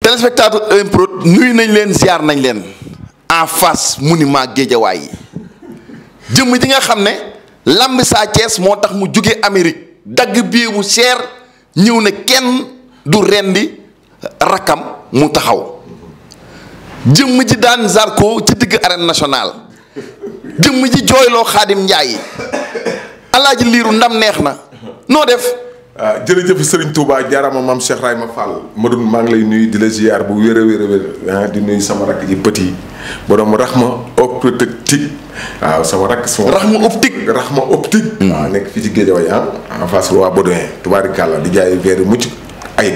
téléspectateur MPROD nuyu nañ leen ziar nañ leen en face monument Guédiawaye yi jëmm ji nga xam ne lamb Sa Thiès moo tax mu jóge Amérique dagg bii bu cher ñëw ne kenn du rendi rakam mu taxaw jëmm ji daan Zarko ci digg arène nationale jëmm ji jooyloo Xaadim Njaay Alaaji Liiru ndam neex na noo def. jërëjëf Serigne Touba jaarama maam Cheikh Rayma Fall Madoune maa ngi lay nuyu di la ziar bu wér a wér di nuyu sama rakk ji petit borom Rahma optique waaw sama rakk sama. Rahma optique. waaw nekk fii ci Guédiawaye en face waa Baudouin tubaarikàlla di jaay verre mucc ayib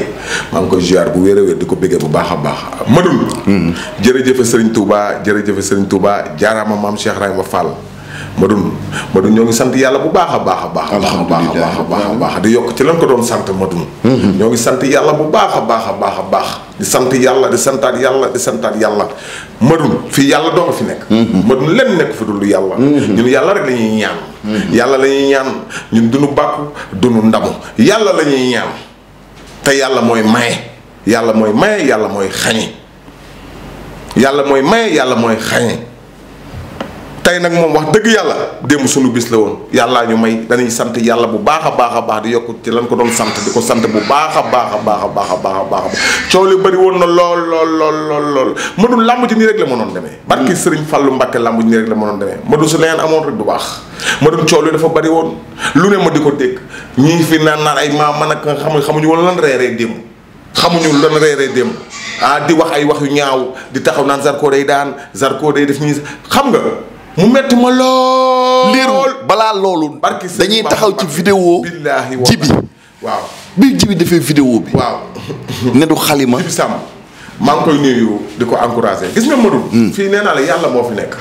maa ngi koy ziar bu wér a wér di ko bëggee bu baax a baax Madoune. jërëjëf Serigne Touba jaarama maam Cheikh Rayma Fall. Madoune ñoo ngi sant yàlla bu baax a baax. alhamdulilah di yokk ci lan ko doon sant Madoune. ñoo ngi sant yàlla bu baax a baax. di sant yàlla di santaat yàlla Madoune fii yàlla doo nga fi nekk. Madoune lenn nekk fi dul yàlla. ñun yàlla rek la ñuy ñaan. yàlla la ñuy ñaan ñun duñu bàkku duñu ndamu yàlla la ñuy ñaan te yàlla mooy maye. yàlla mooy maye yàlla mooy xañe. tey nag moom wax dëgg yàlla démb suñu bis la woon yàllaa ñu may dañuy sant yàlla bu baax a baax di yokk ci lan ko doon sant di ko sant bu baax a baax coow li bëri woon na lool Madoune làmb ji nii rek la mënoon demee barki Sëriñ Fallu Mbàkke làmb ji nii rek la mënoon demee Madoune su leneen amoon rek du baax Madoune coow li dafa bëri woon lu ne ma di ko dégg ñii fi naan ay man ak xamuñu woon lan reeree démb di wax ay wax yu ñaaw di taxaw naan Zarko day daan Zarko day def ñii xam nga mu metti ma lool. Liiru balaa loolu. dañuy taxaw ci vidéo. billaahi Jibi waaw. bi Jibi defee vidéo bi. waaw. ne du xalima. Jibi Samb maa ngi koy nuyu di ko encouragé gis nga Madoune. fii nee naa la yàlla moo fi nekk.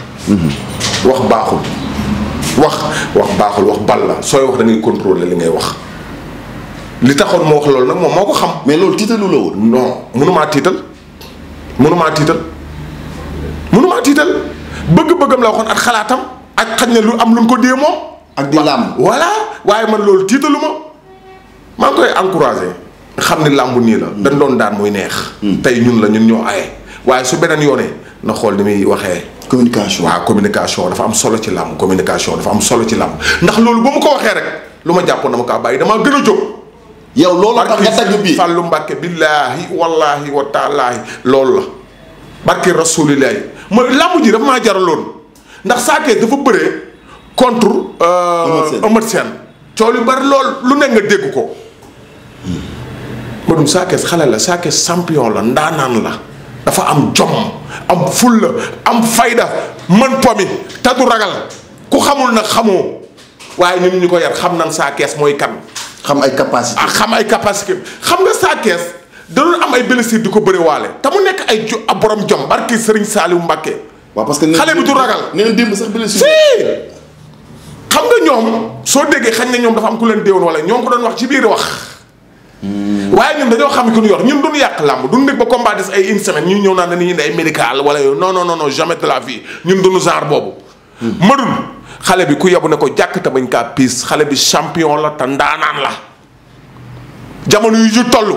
wax baaxul. wax bal la sooy wax da ngay contrôler li ngay wax. li taxoon ma wax loolu nag moom moo ko xam. mais loolu tiitalu la woon. non mënumaa tiital. bëgg-bëggam la waxoon ak xalaatam ak xaj na lu am lu ko dee moom. ak di làmb. voilà waaye man loolu tiitalu maa ngi koy encouragé. xam ni làmb nii la. dañ doon daan muy neex. tey ñun ñoo aye. waaye su beneen yoonee na xool ni muy waxee. communication dafa am solo ci làmb ndax loolu ba mu ko waxee rek lu ma jàppoon dama kaa bàyyi damaa gën a jóg. yow loolu tax nga tagg bii Fàllu Mbàkke billaahi wallaahi wa taalaahi loolu la barki rasuulillaahi ma làmb ji dafa maa jaraloon ndax Sa Thiès dafa bëree contre Eumeu Sène coow lu bari lool lu ne nga dégg ko Madoune Sa Thiès xale la Sa Thiès champion la ndaanaan la dafa am jom am fulla am fayda man pomi te du ragal ku xamul nag xamoo waaye ñun ñu ko yar xam nan Sa Thiès mooy kan xam ay capacité xam nga Sa Thiès da doon am ay blessure di ko bëre waale te mu nekk ay borom jom barki Serigne Saliou Mbacké. waaw parce que xale bi du ragal. nee na démb sax blessure. si xam nga ñoom soo déggee xañ na ñoom dafa am ku leen déewoon wala ñoo ko doon wax ci biir wax. waaye ñun dañoo xam ku ñu yor ñun duñu yàq làmb duñu nekk ba combat des ay une semaine ñu ñëw naan dañuy indi ay médical wala yooyu non jamais de la vie ñun duñu genre boobu. Madoune xale bi ku yebu ne ko jàkk te bañ kaa piis xale bi champion la te ndaanaan la. jamono yu ñu toll.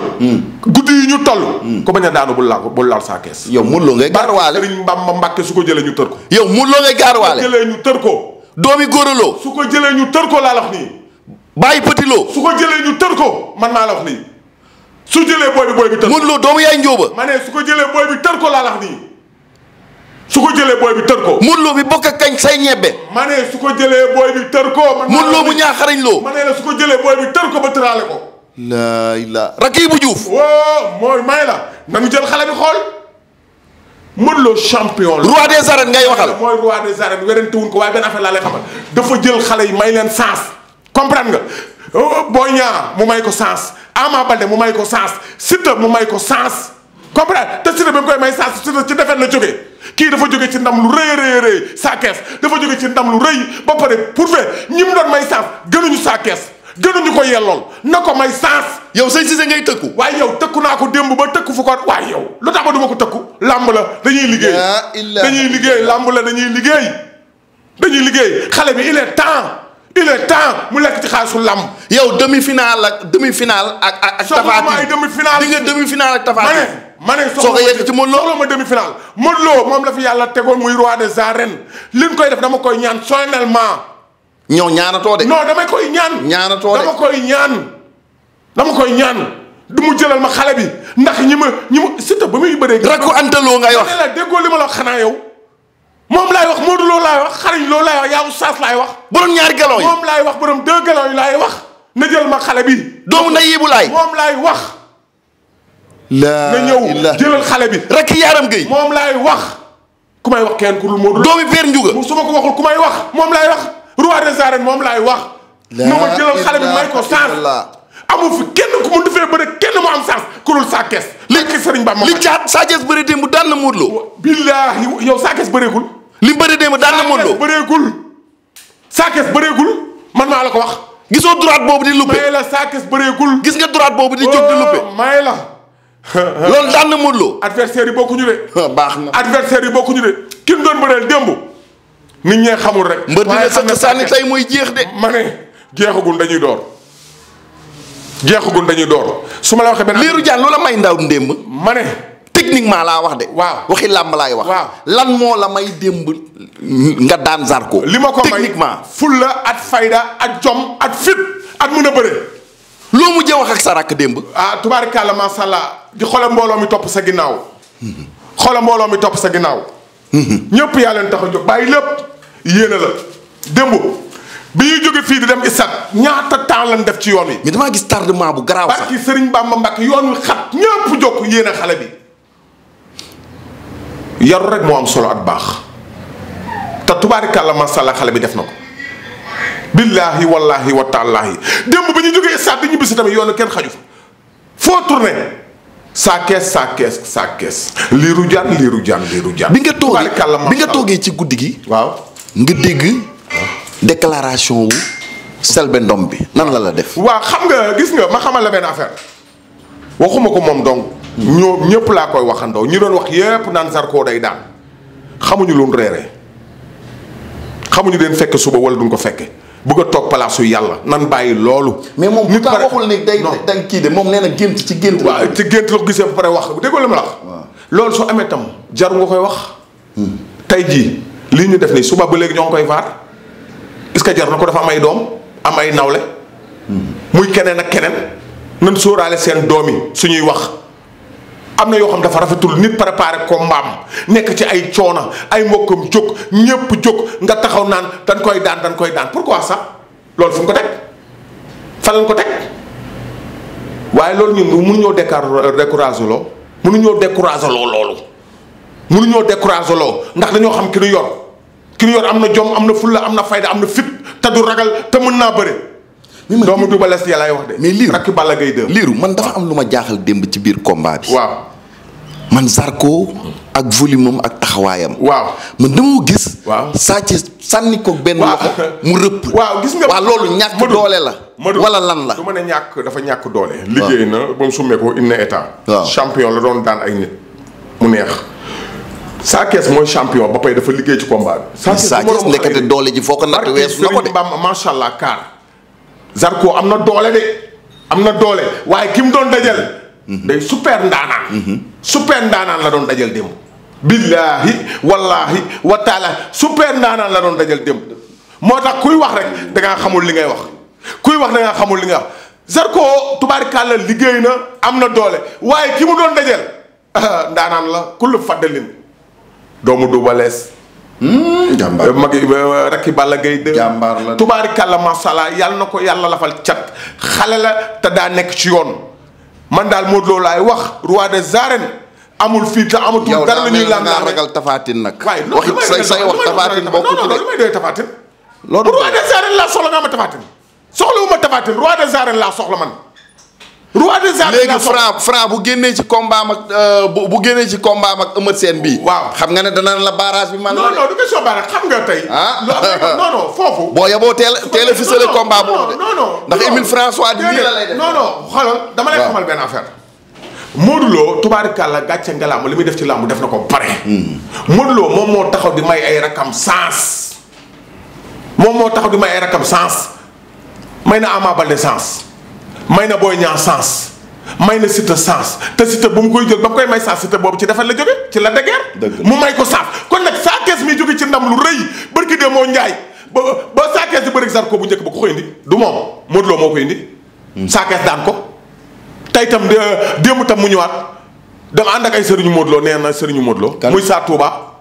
guddi yu ñu toll. ko bañ a daanu bul laal Sa Thiès. yow Modou Lo ngay gaarwaale Sëriñ Bamba Mbàkke su ko jëlee ñu tër ko. yow Modou Lo ngay gaarwaale su ko jëlee ñu tër ko. doomi góoraloo. su ko jëlee ñu tër ko laa la wax nii. bàyyi Petit Lo. su ko jëlee ñu tër ko man maa la wax nii. su jëlee booy bi tër ko. Modou Lo doomu yaay njóoba. ma ne su ko jëlee booy bi tër ko laa la wax nii. su ko jëlee booy bi tër ko. Modou Lo bi bokk ak kañ say ñebbe. ma ne su ko jëlee booy bi tër ko. man Modou Lo bu ñaaxarañ loo. ma ne la su ko jëlee booy bi tër ko ba tëraale ko. rakk bu Juuf. woo mooy may la nañu jël xale bi xool Modou Lo champion la. roi des arènes ngay waxal. mooy roi des arènes werante wuñ ko waaye benn affaire laa lay xamal dafa jël xale yi may leen sens comprendre nga Boy Niang mu may ko sens Ama Baldé mu may ko sens Siteu mu may ko sens comprendre te Siteu ba mu koy may sens Siteu ci defet la jógee kii dafa jóge ci ndam lu rëy Sa Thiès dafa jóge ci ndam lu rëy ba pare pour faire ñi mu doon may sens gënuñu Sa Thiès gënuñu ko yellool na ko may sens. yow sëñ Cissé ngay tëkku. waaye yow tëkku naa ko démb ba tëkku fu ko waaye yow lu tax ba du ma ko tëkku. làmb la dañuy liggéey làmb la dañuy liggéey xale bi il est temps mu lekk ci xaalisu làmb. yow demi-finale ak Tapha Tine. demi-finale di nga demi-finale ak Tapha Tine. ma ne soo ko yegg ci Modou Lo soxla ma demi-finale. Modou Lo moom la fi yàlla tegoon muy roi des arènes li ñu koy def dama koy ñaan solennellement. ñëw ñaanatoo de. non damay koy ñaan. ñaanatoo de dama koy ñaan. du mu jëlal ma xale bi ndax ñi ma Siteu ba muy bëree. rakku antaloo ngay wax. ma ne la déggoo li ma la wax xanaa yow. moom laay wax Modou Lo laay wax xarañ Lo laay wax yaa Oustaz laay wax. borom ñaari galon yi moom laay wax borom 2 galon yi laay wax. na jël ma xale bi. doomu na yibu laay. moom laay wax. na ñëw jëlal xale bi. rakk Yaram Gueye. moom laay wax. ku may wax kenn ku dul Modou Lo. doomi Père Ndiouga. su ma ko waxul ku may wax moom laay wax. roi des arènes moom laay wax. na ma jëlal xale bi may ko chance. amul fi kenn ku mu defee bëre kenn mu am chance ku dul Sa Thiès. léegi Serigne Bamba li caat Sa Thiès bëre démb daan na Modou Lo. billaahi yow Sa Thiès bëreegul. li bëre démb daan na Modou Lo. bëreegul. Sa Thiès bëreegul man maa la ko wax. gisoo droite boobu di luppe. may la Sa Thiès bëreegul. gis nga droite boobu di jóg di luppe. may la. loolu daan na Modou Lo. adversaire yi bokkuñu de. baax na adversaire yi bokkuñu de. ki mu doon bëreel démb. nit ñee xamul rek. mbër dina sëkk sànni tey mooy jeex de. ma ne jeexagul dañuy door. jeexagul dañuy door su ma la waxee benn. Lirou Diane loola may ndaw démb. ma ne. techniquement laa wax de. waaw waxi làmb laay wax. waaw lan moo la may démb nga daan Zarko. li ma ko may techniquement. fulla at fayda at jom at fit at mën a bëre. loo mujjee wax ak sa rakk démb. ah tubaarikàlla macha allah di xoolal mbooloo mi topp sa ginnaaw. xoolal mbooloo mi topp sa ginnaaw. ñëpp yaa leen tax a jóg bàyyi lépp yéene la démb bi ñuy jóge fii di dem isat ñaata temps lañ def ci yoon wi. mais damaa gis tardement bu garaaw sax. barki Sëriñ Bamba Mbàkke yoon wi xat ñëpp jóg yéene xale bi. yaru rek moo am solo ak baax te tubaarikàlla macha allah xale bi def na ko. billaahi wallaahi wa taalaahi démb ba ñu jógee isat di ñibbisi tamit yoon kenn xaju fa foo tourné. Sa Thiès. Lirou Diane. bi nga toogee ci guddi gi. waaw nga dégg. déclaration wu Selbé Ndom bi nan la def. waaw xam nga gis nga ma xamal la benn affaire waxuma ko moom donc. ñoom ñëpp laa koy waxandoo ñi doon wax yépp naan Zarko day daan xamuñu lu reeree xamuñu leen fekk suba wala duñ ko fekke bëgg a toog palaasu yàlla nan bàyyi loolu. mais moom nit ka waxul ne day kii de moom nee na gént ci gént. waaw ci gént la ko gisee ba pare wax déggoo la ma la wax. loolu su amee tam jaru nga koy wax. tey jii lii ñu def nii suba ba léegi ñoo ngi koy vaar est-ce que jar na ko dafa am ay doom am ay nawle. muy keneen ak keneen nan sóoraale seen doom yi suñuy wax. am na yoo xam dafa rafetul nit préparé ko mbaam nekk ci ay coona ay mbokkam jóg ñépp jóg nga taxaw naan dañ koy daan pourquoi sax loolu fu mu ko teg fan lañ ko teg waaye loolu ñun mënuñoo découragé loo mënuñoo découragé loo loolu mënuñoo découragé loo ndax dañoo xam ki nu yor am na jom am na fulla am na fayda am na fit te du ragal te mën naa bëre. doomu Double Less yàllaay wax de. mais Lirou rakki Balla Gaye 2. Lirou man dafa am lu ma jaaxal démb ci biir combat bi. waaw. man Zarko ak volume am ak taxawaayam. waaw man dama gis. waaw Sa Thiès sànni ko benn loxo mu rëpp. waaw gis nga. waaw loolu ñàkk doole la. wala lan la. du ma ne dafa ñàkk doole. liggéey na ba mu summee ko indi état. waaw champion la doon daan ay nit mu neex. Sa Thiès mooy champion ba pay dafa liggéey ci combat bi. Sa Thiès nekkate doole ji foo ko natt weesu na ko de. macha allah kaar. Zarko am na doole de am na doole waaye ki mu doon dajal. day super ndaanaan. super ndaanaan la doon dajal démb. billaahi wallaahi wa taala super ndaanaan la doon dajal démb. moo tax kuy wax rek da ngaa xamul li ngay wax kuy wax da ngaa xamul li ngay wax Zarko tubaarikàlla liggéey na am na doole waaye ki mu doon dajal ndaanaan la kullu faddalin doomu Double Less. jàmbaar magi rakki Balla Gaye 2 jàmbaar la tubaarikàlla macha allah yàlla na ko yàlla lafal cat xale la te daa nekk ci yoon man daal Modou Lo laay wax roi des arènes amul fii te amatul dara la ñuy laan yow ragal Tafatine nag. waaye say wax Tafatine bokku ci de. lu may doy Tafatine. loolu roi des arènes laa soxla nga ma Tafatine soxlawuma Tafatine roi des arènes laa soxla man. roi des arènes léegi Franc bu génnee ci combat am ak bu génnee ci combat am ak Eumeu Sène bii. waaw xam nga ne dana la barrage bi man. non du question barrage xam nga tey. non foofu. boo yaboo teel a ficelé combat boobu de. non ndax Émile François di nii la lay def. non xoolal dama lay xamal benn affaire. Modou Lo tubaarikàlla gàcce ngalaama li muy def ci làmb def na ko pare. Modou Lo moom moo taxaw di may ay rakam sens. may na Ama Baldé sens. may na Boy Niang sens may na Siteu sens te Siteu ba mu koy jël ba mu koy may sens Siteu boobu ci defal la jóge ci la dëgër mu may ko sens kon nag Sa Thiès mi jóge ci ndam lu rëy barki de moo njaay ba Sa Thiès di bëri Zarko bu njëkk ba ko koy indi du moom Modou Lo moo koy indi Sa Thiès daan ko tey tam démb tam mu ñëwaat dama ànd ak ay sëriñu Modou Lo nee na sëriñu Modou Lo muy Sa Touba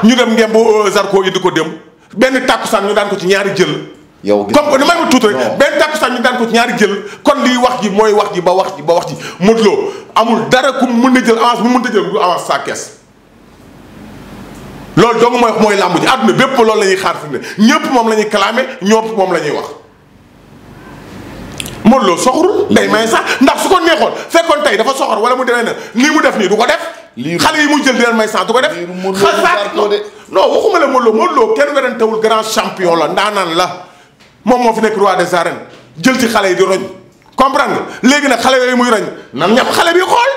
ñu dem ngemb Zarko indi ko démb benn tàkkusaan ñu daan ko ci ñaari jël yow comme que damay ma tuuti rek benn tàkkusaan ñu daan ko ci ñaari jël kon lii wax ji mooy wax ji ba wax ji Modou Lo amul dara ku mën a jël avance bu mënta jël du avance Sa Thiès loolu dong mooy làmb ji àdduna bépp loolu la ñuy xaar fi mu ne ñëpp moom la ñuy clamé ñëpp moom la ñuy wax Modou Lo soxorul day may sax ndax su ko neexoon fekkoon tey dafa soxor wala mu demee ne lii mu def nii du ko def xale yi muy jël di leen may sax du ko def non waxuma la Modou Lo kenn werantewul grand champion la ndaanaan la moom moo fi nekk roi des arènes jël ci xale yi di roñ comprendre nga léegi nag xale yooyu muy roñ nan ñam xale bi xool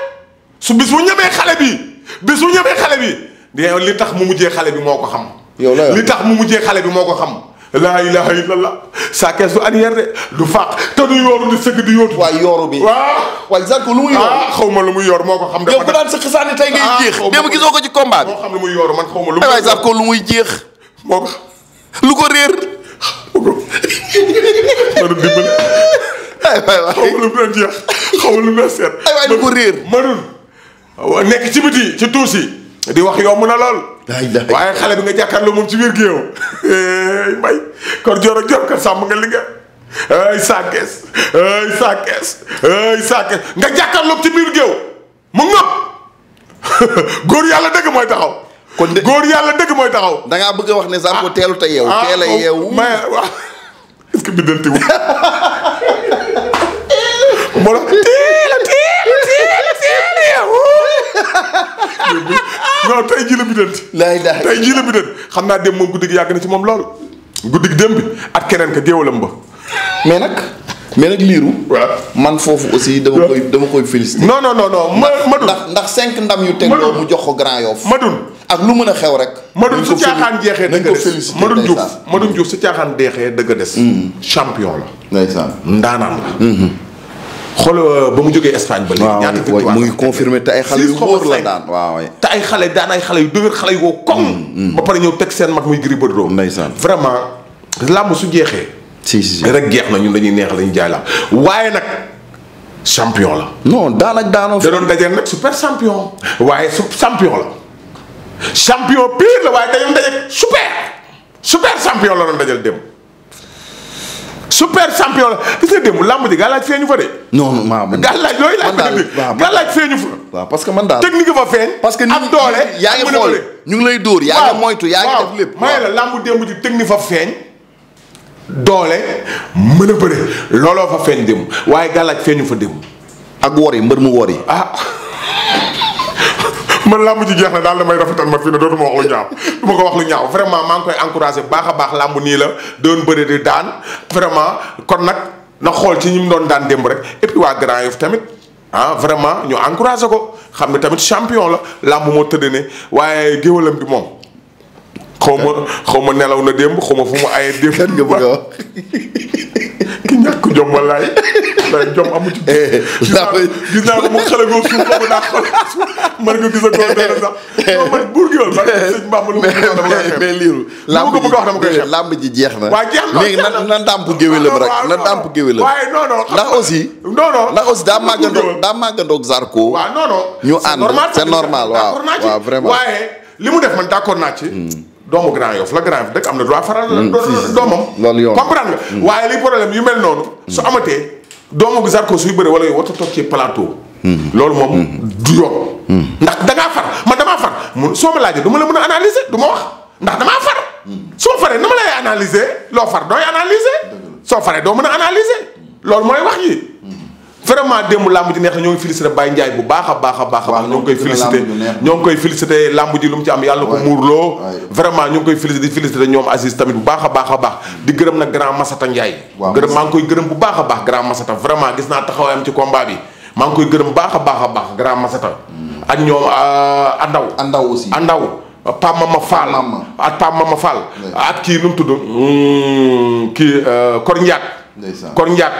su bis bu ñamee xale bi di li tax mu mujjee xale bi moo ko xam li tax mu mujjee xale bi moo ko xam laa ilaha illallah Sa Thiès du arrière de du fàq te du yooru di sëgg di yóotu waaye yooru bi waaye Zarko lu muy yooru xaw ma lu muy yor moo ko xam yow bu daan sa xisaani tey ngay jeex démb gisoo ko ci combat bi moo xam lu muy yooru man xaw ma lu waaye Zarko lu muy jeex moo ko lu ko réer manu dimbali xaw ma lu mu doon jeex xaw ma lu mu doon seet waay lu ko réer manul nekk ci biti ci tuusi di wax yomb na lool waaye xale bi nga jàkkaarloo moom ci biir géew mbay kon jor ak jor kat sàmm nga li nga ay Sa Thiès nga jàkkaarloo ci biir géew mu ngëp góor yàlla dëgg mooy taxaw kon de góor yàlla dëgg mooy taxaw da ngaa bëgg a wax ne Zarko teelu te yeewu teel a yeewu may waaw est-ce que biddanti wu moo la teel a yeewu non tey jii la biddanti tey jii la biddanti xam naa dem moom guddi gi yàgg na ci moom lool guddi gi dem bi ak keneen ka géewalam ba mais nag liiru waaw man foofu aussi dama koy féliciter non Madun ndax 5 ndam yu tegloo mu jox ko Grand Yoff Madun ak lu mën a xew rek Madun su caaxaan jeexee dëgg des Madun Diouf su caaxaan deexee dëgg des champion la ndeysaan ndaanaan la xool ba mu jógee Espagne ba léegi ñaata victoire mu ngi confirmé te ay xale yu wóor la daan waaw te ay xale daan ay xale yu dëgër xale yu ko koŋ ba pare ñëw teg seen mag muy Gris Bordeaux ndeysaan vraiment làmb su jeexee si rek jeex na ñun dañuy neex lañuy jaay la waaye nag champion la non daan ak daanoo da doon dajeel nag super champion waaye champion la champion pire la waaye dañoon dajeel super champion la doon dajeel dem super champion la gis nga démb làmb ji gàllaaj feeñu fa de. non non gàllaaj looy laaj gàllaaj feeñu fa. waaw parce que man daal technique fa feeñ. parce que am doole yaa ngi xool ñu ngi lay dóor yaa ngi moytu yaa ngi def lépp. may la làmb démb ji technique fa feeñ doole mën a bëre looloo fa feeñ démb waaye gàllaaj feeñu fa démb. ak wor yi mbër mu wor yi. man làmb ji jeex na daal damay rafetal ma fii ne dootuma wax lu ñaaw du ma ko wax lu ñaaw vraiment maa ngi koy encouragé baax a baax làmb nii la doon bëri di daan vraiment kon nag na xool ci ñi mu doon daan démb rek et puis waa Grand Yoff tamit vraiment ñu encouragé ko xam ne tamit champion la làmb moo tëdd ne waaye géwalam bi moom xaw ma nelaw na démb xaw ma fu mu ayee démb. kan nga bëgg a wax. ki ñàkk jom wallaay jom amu ci. gis naa ko mu xale goo suuf ba mu daa xool man nga gis a góor dara sax non man buur gi woon man sëñ Bamba lu mais liiru lamb ko bëgg wax dama koy xeeb lamb ji jeex na. waaw jeex na léegi na ndàmp géwélam rek na ndàmp géwélam. waaye non ndax aussi. ndax aussi daa màggandoog Zarko. waaw non ñu ànd c'est normal waaw vraiment. waaye li mu def man d'accord naa ci. doomu Grand Yoff la Grand Yoff dëkk am na droit faral doomam. loolu yoon comprendre nga. waaye li problème yu mel noonu. su amatee doomu Zarko suy bëre wala yow warut a toog ci plateau. loolu moom du yoon. ndax da ngaa far man damaa far soo ma laajee du ma la mën a analyser du ma wax ndax damaa far. soo faree na ma lay analyser loo far dooy analyser. soo faree doo mën a analyser loolu mooy wax yi. vraiment démb làmb ji neex na ñoo ngi félicité Baye Ndiaye bu baax a baax a baax ñoo ngi koy félicité làmb ji lu mu ci am yàlla ko muurloo vraiment ñu ngi koy félicité ñoom Aziz tamit bu baax a baax di gërëm nag grand Massata Ndiaye gërëm maa ngi koy gërëm bu baax a baax grand Massata vraiment gis naa taxawaayam ci combat bi maa ngi koy gërëm baax a baax grand Massata ak ñoom Andaw aussi Andaw Pape Mama Fall ak Pape Mama Fall ak kii nu mu tudd kii Kor Ndiak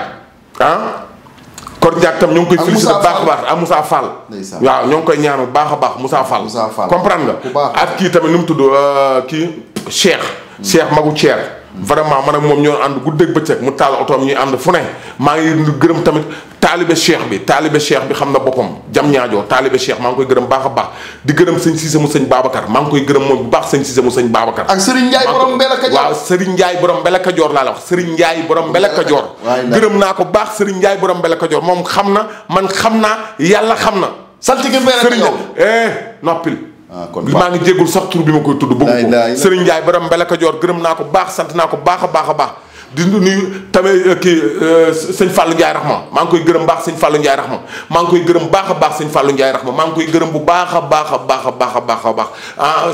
Kor Ndiak tam ñoo ngi koy félicité Moussa baax a baax ak Moussa Fall. ndeysaan. waaw ñoo ngi koy ñaanal baax a baax Moussa Fall. Moussa Fall comprendre ku nga. baax. ak kii tamit nu mu tudd kii Cheikh. Cheikh Magu Thier. vraiment man ak moom ñoo ànd guddeeg bëccëg mu taal otoom ñuy ànd fu ne maa ngi gërëm tamit taalibe Cheikh bi xam na boppam jam ñaajoo taalibe Cheikh maa ngi koy gërëm baax a baax di gërëm sëñ Cissé mu sëñ Babacar maa ngi koy gërëm moom bu baax sëñ Cissé mu sëñ Babacar. ak Serigne Ndiaye borom Mbella Kajoor. waaw Serigne Ndiaye borom Mbella Kajoor laa la wax Serigne Ndiaye borom Mbella Kajoor. gërëm naa ko baax Serigne Ndiaye borom Mbella Kajoor moom xam na man xam naa yàlla xam na. saltige Mbella Kajoor noppil. kon maa ngi jéggul sax tur bi ma koy tudd bëgg ko Serigne Ndiaye borom Mbella Kajoor gërëm naa ko baax sant naa ko baax a baax a baax di nuyu tamit kii sëñ Fallou Ndiaye Rahma maa ngi koy gërëm baax sëñ Fallou Ndiaye Rahma maa ngi koy gërëm baax a baax sëñ Fallou Ndiaye Rahma maa ngi koy gërëm bu baax a baax a baax a baax a baax a baax ah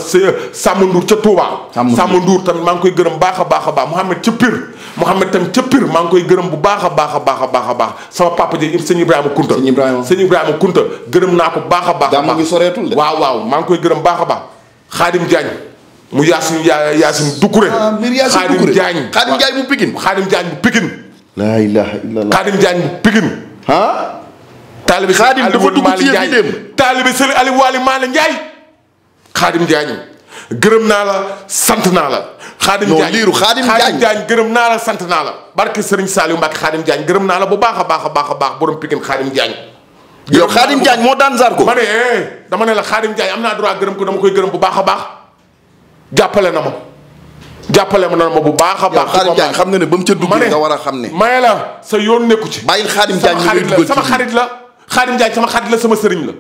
Samba Ndour ca Touba Samba Ndour tamit maa ngi koy gërëm baax a baax a baax Mouhamed ca Pire Mouhamed tamit ca Pire maa ngi koy gërëm bu baax a baax a baax a baax a baax sama papa ji sëñ Ibrahima Kunta sëñ Ibrahima Kunta gërëm naa ko baax a baax a baax ngi soreetul de waaw waaw maa ngi koy gërëm baax a baax Khadim Diagne mu Yaasin Dukure. Khadim Diagne Khadim Diagne bu Pikine. Khadim Diagne bu Pikine. laa ilaaha illallah. Khadim Diagne bu Pikine. ah. taalibe Khadim dafa dugg ci yëf yi dem. taalibe Sëriñ Aliou Waly Maale Ndiaye. Khadim Diagne gërëm naa la sant naa la. Khadim Diagne liiru Khadim Diagne gërëm naa la sant naa la. barke Serigne Saliou Mbacke Khadim Diagne gërëm naa la bu baax a baax a baax a baax borom Pikine Khadim Diagne. yow Khadim Diagne moo daan Zarko. ma ne dama ne la Khadim Diagne am naa droit gërëm ko dama koy gërëm bu baax a baax jàppale na ma bu baax a baax. Khadim Diagne xam nga ne ba mu ca duggee nga war a xam ne. maye la sa yoon nekku ci. bàyyil Khadim Diagne sama xarit la Khadim Diagne sama xarit la sama sëriñ la.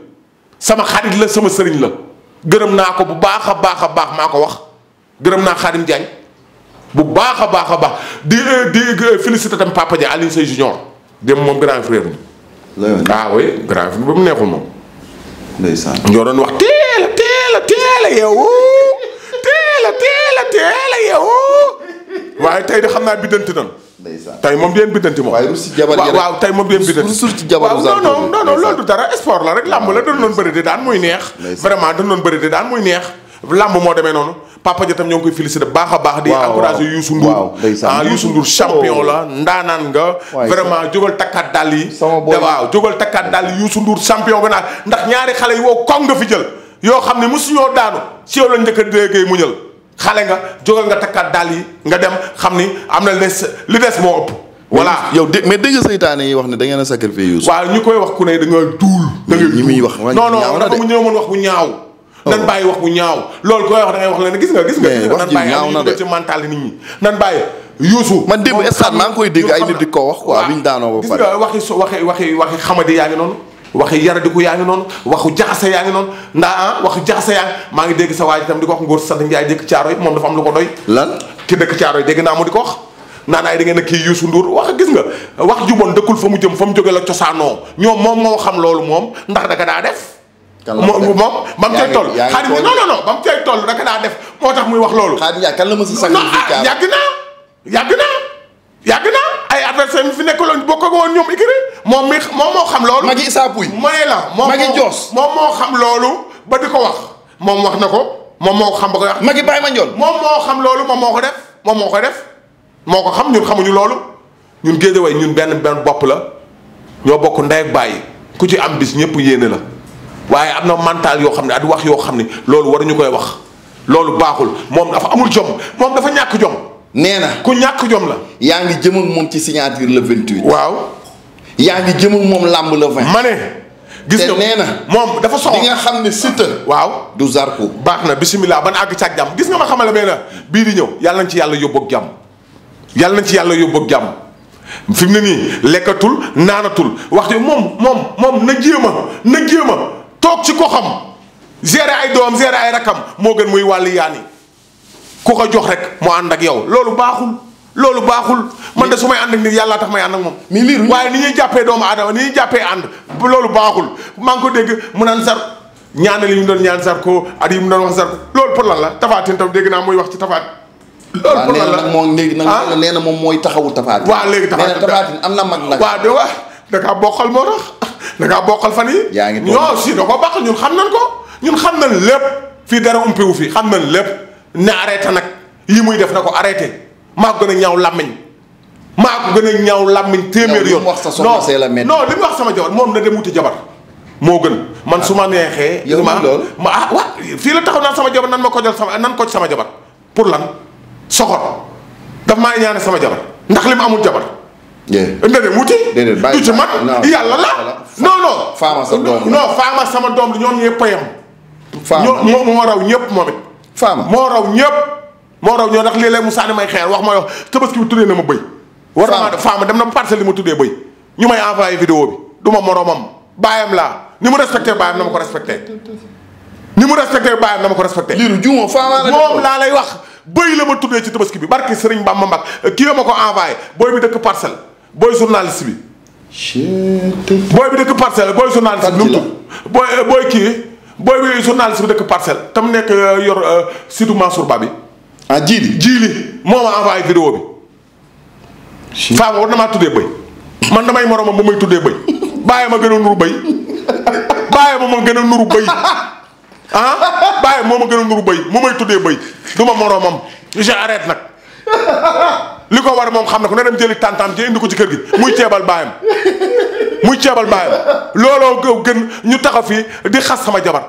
sama xarit la sama sëriñ la gërëm naa ko bu baax a baax a baax maa ko wax gërëm naa Khadim Diagne bu baax a baax a baax di félicité tam Papa Dia Alioune Seye Junior dem moom grand frère ni ah oui grand frère ba mu neexul moom. ndeysaan ñoo doon wax teel a yeewu teel a yeewu waaye tey de xam naa biddanti nan. ndeysaan tey moom di leen biddanti moom. waaye rus ci jabar yi rek waaw tey moom di leen biddanti. rus ci jabar non loolu du dara sport la rek làmb la dañu doon bëri de daan muy neex. vraiment dañu doon bëri de daan muy neex. làmb moo demee noonu Papa Dia tam ñoo ngi koy félicité baax a baax. di encouragé Youssou Ndour. Youssou Ndour champion la ndaanaan nga. vraiment jógal takkaat dàll yi. waaw jógal takkaat dàll yi Youssou Ndour champion nga naan ndax ñaari xale yi woo koŋ nga fi jël yoo xam ne mosuñoo daanu si yow la njëkk a déggee mu ñël xale nga jógal nga takkaat dàll yi nga dem xam ni am na li des moo ëpp. voilà yow mais dégg saytaane yi wax ne da ngeen a sacrifier Youssou. waaw ñu koy wax ku ne da nga duul. da nga ñi muy wax non dafa mu ñëw mën wax bu ñaaw. nan bàyyi wax bu ñaaw loolu koy wax da ngay wax leen gis nga wax ji ñaaw na de ci mental nit ñi nan bàyyi Youssou man démb stade maa ngi koy dégg ay nit di ko wax quoi biñ daanoo ba pare gis nga waxi xamadi yaa ngi noonu waxi yaradiku yaa ngi noonu waxu jaxase yaa ngi noonu waxu jaxase yaa maa ngi dégg sa waa ji tam di ko wax Ngor sant Ndiaye dëkk Caaroy moom dafa am lu ko doy lan ki dëkk Caaroy dégg naa mu di ko wax naan ay da ngeen a kii Youssou Ndour wax gis nga wax ju bon dëkkul fa mu jëm fa mu jóge la cosaanoo ñoom moom moo xam loolu moom ndax da ka daa def moom ba mu cay toll Khadim non ba mu cay toll da ka daa def moo tax muy wax loolu Khadim Ndiaye kan la ma si sacrifice yàgg na ay adversaire mi fi nekkaloon bokk ak woon ñoom ikiri moom moo xam loolu Magui Issa Pouye mooy la Magui Dios moom moo xam loolu ba di ko wax moom wax na ko moom moo xam ba koy wax Magui Baye Mandione moom moo xam loolu moom moo ko def moo ko xam ñun xamuñu loolu ñun Guédiawaye ñun benn bopp la ñoo bokk ndey ak bàyyi ku ci am bis ñëpp yéene la waaye am na mental yoo xam ne ak wax yoo xam ne loolu waruñu koy wax loolu baaxul moom dafa amul jom moom dafa ñàkk jom nee na ku ñàkk jom la yaa ngi jëm ak moom ci signature le 28 waaw yaa ngi jëm ak moom làmb le 20 ma ne gis nga nee na moom dafa soxla di nga xam ne Siteu waaw du Zarko baax na bisimilah ban àgg ci ak jàmm gis nga ma xamale bee na bii di ñëw yàlla nañ ci yàlla yóbbu ak jàmm yàlla nañ ci yàlla yóbbu ak jàmm fi mu ne nii lekkatul naanatul waxtu moom na jéem a toog ci ko xam gérer ay doom gérer ay rakam moo gën muy wàllu yaani ku ko jox rek moo ànd ak yow loolu baaxul man de su may ànd ak nit yàlla tax may ànd ak moom. mais liiru waaye ni ñuy jàppee doomu aadama ni ñuy jàppee ànd loolu baaxul maa ngi ko dégg mu naan Zarko ñaanal yi mu doon ñaan Zarko at yi mu doon wax Zarko loolu pour lan la Tapha Tine tam dégg naa muy wax ci Tapha Tine. loolu pour lan la nag moom léegi nag nee na moom mooy taxawu Tapha Tine. waaw léegi Tapha Tine am na mag nag. waaw de wax da kaa bokkal moo tax da kaa bokkal fan yi yaa ngi ñoo si da ko baax ñun xam nañ lépp fii dara umpewu fi xam nañ lépp ne arrêté nag yi muy def na ko arrêté maa gën a ñaaw làmmiñ maa ko gën a ñaaw làmmiñ téeméer yoon. wax sa soxna see la metti. non li mu wax sama jabar moom na dem wuti jabar moo gën man su ma neexee. yow loolu ma fii la taxaw naan sama jabar nan ma ko jël nan ko ci sama jabar pour lan soxor daf maa ñaane sama jabar ndax li mu amul jabar. na dem wuti. du ci man yàlla la. non faama sa doom non faama sama doom li ñoom ñëpp a yem. faama moo raw ñëpp moom it. faama moo raw ñëpp. moo raw ñoo ndax léeg-léeg mu sànni may xeer wax ma yow tabaski bi tuddee na ma bëy. war na maa faama dem na ba parcelle li ma tuddee bëy ñu may envoyé vidéo bi du ma moromam baayam laa ni mu respecté baayam na ma ko respecté. ni mu respecté baayam na ma ko respecté. liiru juumoo faama la moom laa lay wax bëy la ma tuddee ci tabaski bi barki Sëriñ Bamba Mbak kii ma ko envoyé booy bi dëkk parcelle booy journaliste bi. booy bi dëkk parcelle booy journaliste bi. nu mu tudd booy kii booy bi journaliste bi dëkk parcelle tam nekk yor Sidou Mansour Ba bi. ah jiili moo ma envoyé vidéo bi. faama war na maa tuddee bëy man damay moromam ba may tuddee bëy bàyyi ma gën a nuru bëy bàyyi ma gën a nuru bëy ah bàyyi moo ma gën a nuru bëy mu may tuddee bëy du ma moromam j'arrête nag li ko war moom xam na ko na dem jëli tàntaam ji indi ko ci kër gi muy ceebal baayam looloo gën ñu taxaw fii di xas sama jabar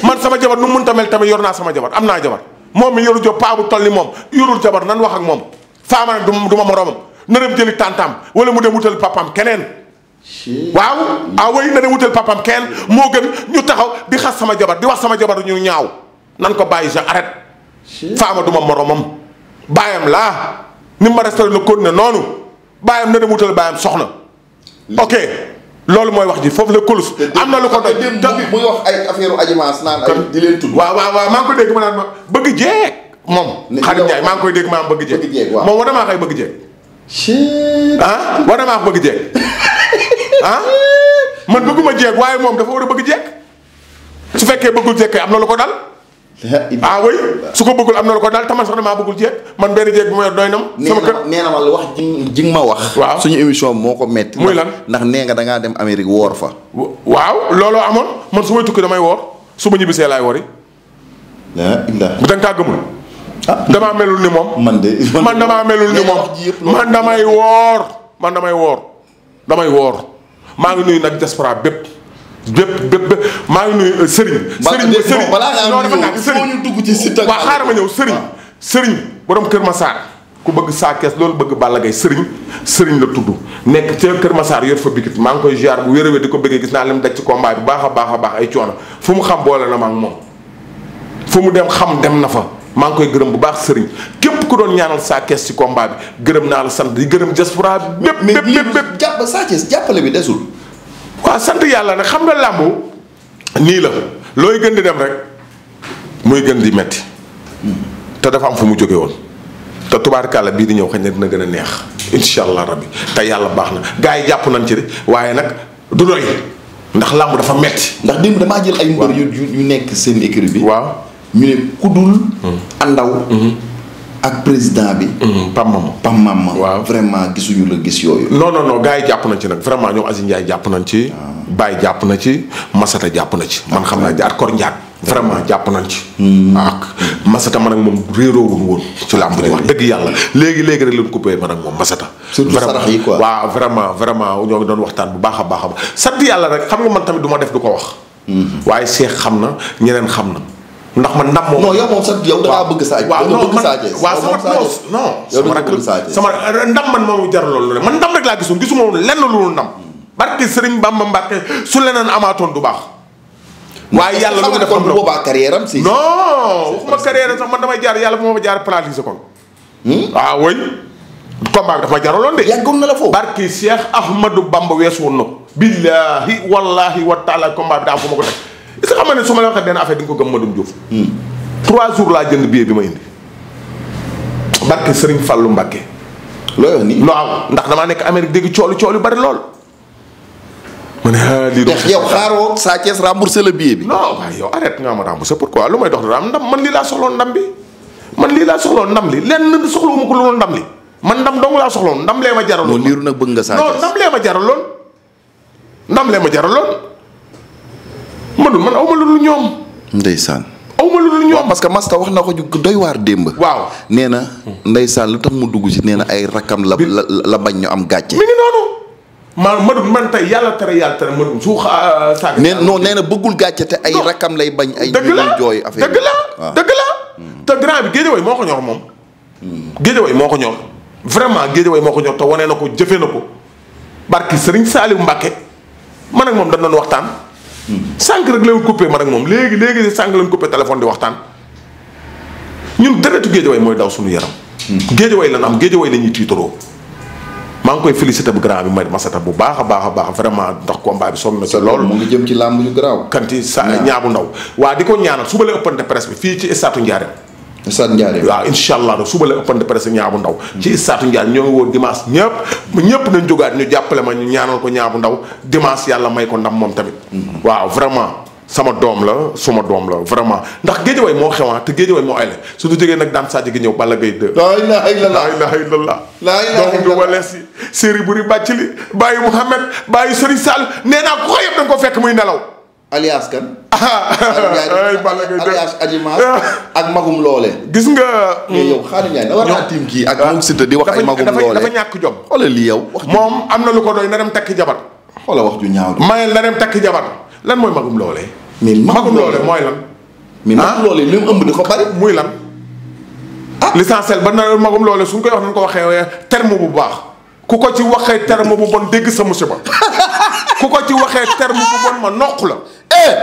man sama jabar nu mu mënta mel tamit yor naa sama jabar am naa jabar moom mi yoru job paa bu toll ni moom yorul jabar nan wax ak moom faama nag du ma moromam na dem jëli tàntaam wala mu dem wutal papam keneen waaw way na dem wutal papam keneen moo gën ñu taxaw di xas sama jabar di wax sama jabar ñu ñaaw nan ko bàyyi sa arrête faama du ma moromam baayam laa ni ma resté na kon ne noonu baayam na dem wutal baayam soxna ok loolu mooy wax ji foofu la kolus am na lu ko doy muy wax ay affaire ajimaas naan ay di leen tudd waaw maa ngi ko dégg ma naan ma bëgg jeeg moom xarit Njaay maa ngi koy dégg maanaam bëgg jeeg moom war damaa xëy bëgg jeeg war damaa bëgg jeeg man bëgguma jeeg waaye moom dafa war a bëgg jeeg su fekkee bëggul jeeg kay am na lu ko dal oui su ko bëggul am na lu ko dal taman sax damaa bëggul jeeg man benn jeeg bu ma yor doy na ma sama kër nee na ma wax ji nga ma wax waaw suñu émission moo ko metti muy lan ndax nee nga dangaa dem Amérique woor fa waaw looloo amoon man su may tukki damay woor su ma ñibbisee laay wori bu danga kaa gëmul damaa melul ni moom man damaa melul ni moom man damay woor maa ngi nuyu nag diaspora bépp maa ngi nuyu Serigne balaa ngaa ñu dugg ci site waaw xaaral ma ñëw Serigne borom Kër Massar ku bëgg Sa Thiès loolu bëgg Balla Gaye Serigne la tudd nekk ca Kër Massar yor fa bikit maa ngi koy ziar bu wér a wér di ko bëggee gis naa lim daj ci combat bi baax a baax ay coono fu mu xam boole na ma ak moom fu mu dem xam dem na fa maa ngi koy gërëm bu baax Serigne képp ku doon ñaanal Sa Thiès ci combat bi gërëm naa la sant di gërëm diaspora bépp jàpp Sa Thiès jàppale bi desul waaw sant yàlla nag xam nga làmbu nii la looy gën di dem rek muy gën di metti te dafa am fu mu jóge woon te tubaarkàlla bii di ñëw xëy na dina gën a neex incha allah rabbi te yàlla baax na gars yi jàpp nañ ci de waaye nag du doy ndax làmb dafa metti ndax démb damaa jël ay mbër yu nekk seen écurie bi waaw ñu ne kudul andaw ak président bi Pam Mama waaw vraiment gisuñu la gis yooyu non gars yi jàpp nañ ci nag vraiment ñoom Aziz Ndiaye jàpp nañ ci Baye jàpp na ci Masata jàpp na ci man xam naa jaar Kor Ndiak vraiment jàpp nañ ci ak Masata man ak moom réeroowul woon ci làmb ji wax dëgg yàlla léegi rek leen coupé man ak moom Masata surtout sarax yi quoi waaw vraiment ñoo ngi doon waxtaan bu baax a baax sant yàlla rek xam nga man tamit du ma def du ko wax waaye Cheikh xam na ñeneen xam na ndax man ndam moom. non yow moom sax yow da ngaa bëgg Sa Thiès. waaw non man waaw sama rakk sama ndam man moomu jar loolu ne man ndam rek laa gisoon gisuma woon lenn lu ndam. barke Serigne Bamba Mbacke su leneen amaatoon du baax. waaye yàlla lu mu def kon boobaa carrière am si. non waxuma carrière sax man damay jaar yàlla bu ma jaar paralysé kon. waaw woy combat bi dafa ma jaraloon de. yàggoon na la foofu. barke Cheikh Ahmadou Bamba weesu woon na ko. billaahi wallaahi wa taala combat bi daa am fu ma ko teg. est-ce que xam nga ne su ma la waxee benn affaire di nga ko gëm Madoum Diouf. 3 jours laa jënd billet bi ma indi. barke Serigne Fallou Mbacké. looy wax nii. waaw ndax damaa nekk Amérique dégg coolu bari lool. ma ne lii doon yow xaaroo Sa Thiès remboursé le billet bi. non waaye yow arrête nga ma remboursé pourquoi lu may dox dara am ndam man lii laa soxloon ndam bi. lenn soxlawuma ko lu ndam li man ndam dong laa soxloon ndam lee ma jaraloon. non liiru nag bëgg nga Sa Thiès non ndam lee ma jaraloon. man aw ma lu dul ñoom. ndeysaan. aw ma lu dul ñoom. parce que Masta wax na ko ju doy waar démb. waaw nee na ndeysaan lu tax mu dugg ci nee na ay rakkam la bañ ñu am gàcce. mi ngi noonu. man tey yàlla tere Madoune su saaga. nee na bëggul gàcce te ay rakkam lay bañ. ay ñu lay jooy affaire dëgg la dëgg la. te grand bi Guédiawaye moo ko ñor moom. Guédiawaye moo ko ñor vraiment Guédiawaye moo ko ñor te wane na ko jëfe na ko barki Serigne Saliou Mbacké man ak moom dañ doon waxtaan. sànq rek lay coupé man ak moom léegi sànq lañ coupé téléphone di waxtaan ñun deretu Guédiawaye mooy daw suñu yaram. Guédiawaye lan am Guédiawaye la ñuy tiitaroo. maa ngi koy félicité bu grand bi may masata bu baax a baax vraiment ndax combat bi sonn na ci lool. mu ngi jëm ci làmb yu garaaw. kanti sa ñaabu ndaw. waa di ko ñaanal suba la ëppante presse bi fii ci stade Ndiarème. stade Ndiarème waaw incha allah suba la ëppante presse ñaabu ndaw. ci stade Ndiarème ñoo ngi woon dimanche ñëpp nañ jógaat ñu jàppale ma ñu ñaanal ko ñaabu ndaw dimanche yàlla may ko ndam moom tamit. waaw vraiment sama doom la suma doom la vraiment ndax Guédiawaye moo xewaan te Guédiawaye moo ay la su du jógee nag daan Sadio gi ñëw Balla Gaye 2. laa ilaaha illallah laa ilaaha illallah. donc du walees yi séeri buri bàcc li bàyyi Mouhamed bàyyi Serigne Sall nee naa ku ko yëpp da nga ko fekk muy nelaw. alias kan. ay Balla Gaye 2 alias Adjimas ak Magum Loole. gis nga. mais yow Xaadim Njaay da war naa tiim kii ak moom Siteu di wax ay Magum Loole dafa ñàkk jom. xoolal lii yow. moom am na lu ko doy na dem takki jabar. xoolal wax ju ñaaw. mayel na dem takki jabar lan mooy Magum Loole. mais Magum Loole mooy lan. mais Magum Loole li mu ëmb dafa bari. muy lan. l'essentiel ba na Magum Loole suñ koy wax nañ ko waxee terme bu baax ku ko ci waxee terme bu bon dégg sa musiba ku ko ci waxee terme bu bon ma noq la.